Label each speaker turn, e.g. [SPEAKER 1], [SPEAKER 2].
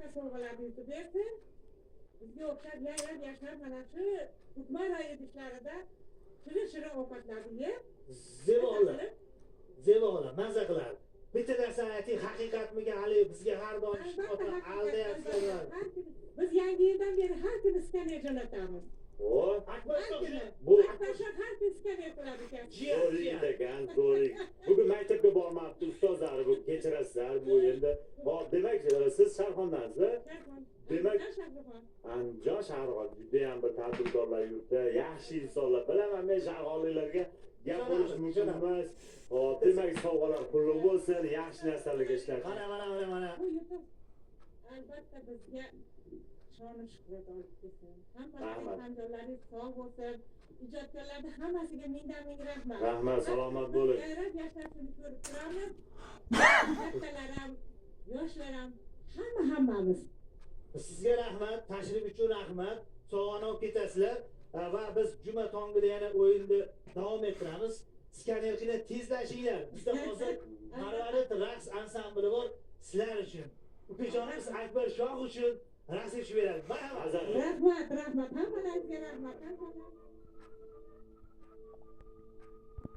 [SPEAKER 1] Sovg'alarni yutib bersin. Bizga o'xshab yayrab yashnab mana shu Tug'mar idishlarida shirin shirin ovqatlarni yeb,
[SPEAKER 2] Zebo xola, Zebo xola, maza qiladi. Bitta narsani ayting, haqiqatmikan, haligi bizga har doim
[SPEAKER 1] Albatta, haqiqat,
[SPEAKER 2] aldayapsizlar.
[SPEAKER 1] Albatta. Har kuni biz yangi yildan beri har kuni skaner jo'natamiz.
[SPEAKER 3] O,
[SPEAKER 2] Akbar
[SPEAKER 1] Har kuni.
[SPEAKER 3] Bu-
[SPEAKER 1] Akbar har kuni skaner qiladi ekan.
[SPEAKER 2] Jiyan,
[SPEAKER 3] zo'r
[SPEAKER 2] jiyan.
[SPEAKER 3] yigit ekan, zo'r yigit. Bugun maktabga bormabdi, ustozlari bu, kechirasizlar, bu endi. Hop, demak, siz Sharxondansiz?
[SPEAKER 1] Sharxon.
[SPEAKER 3] Demak-
[SPEAKER 1] Sharxon.
[SPEAKER 3] Andijon, Sharxon judayam bir tadbirkorlar yurti, yaxshi insonlar. Bilaman men sharxonliklarga gap bo'lishi mumkin emas. Hop, demak, sovg'alar qutlug' bo'lsin, yaxshi narsalarga ishlating.
[SPEAKER 2] Mana, mana, mana, mana.
[SPEAKER 1] Bu yutuq albatta bizga shonu shuhrat olib kelsin. Hammalaringiz
[SPEAKER 3] Rahmat.
[SPEAKER 1] hamjonlaringiz sog' bo'lsin. Ijodkorlarni hammasiga mingdan ming rahmat.
[SPEAKER 3] Rahmat, salomat bo'ling.
[SPEAKER 1] Yayrab yashnashini ko'rib turamiz. Kattalar ham, yoshlar ham, hamma hammamiz.
[SPEAKER 2] Sizga rahmat, tashrif uchun rahmat. Sovg'ani olib ketasizlar va biz juma tongida yana o'yinni davom ettiramiz. Skaner qilib tezlashinglar. Bizda hozir Marvarid raqs ansambli bor sizlar uchun. Ukajonimiz Akbar Shoh uchun raqs etib beradi. Marhamat.
[SPEAKER 3] Azal.
[SPEAKER 1] Rahmat, rahmat. Hammalaringizga rahmat. Hammalaringizga.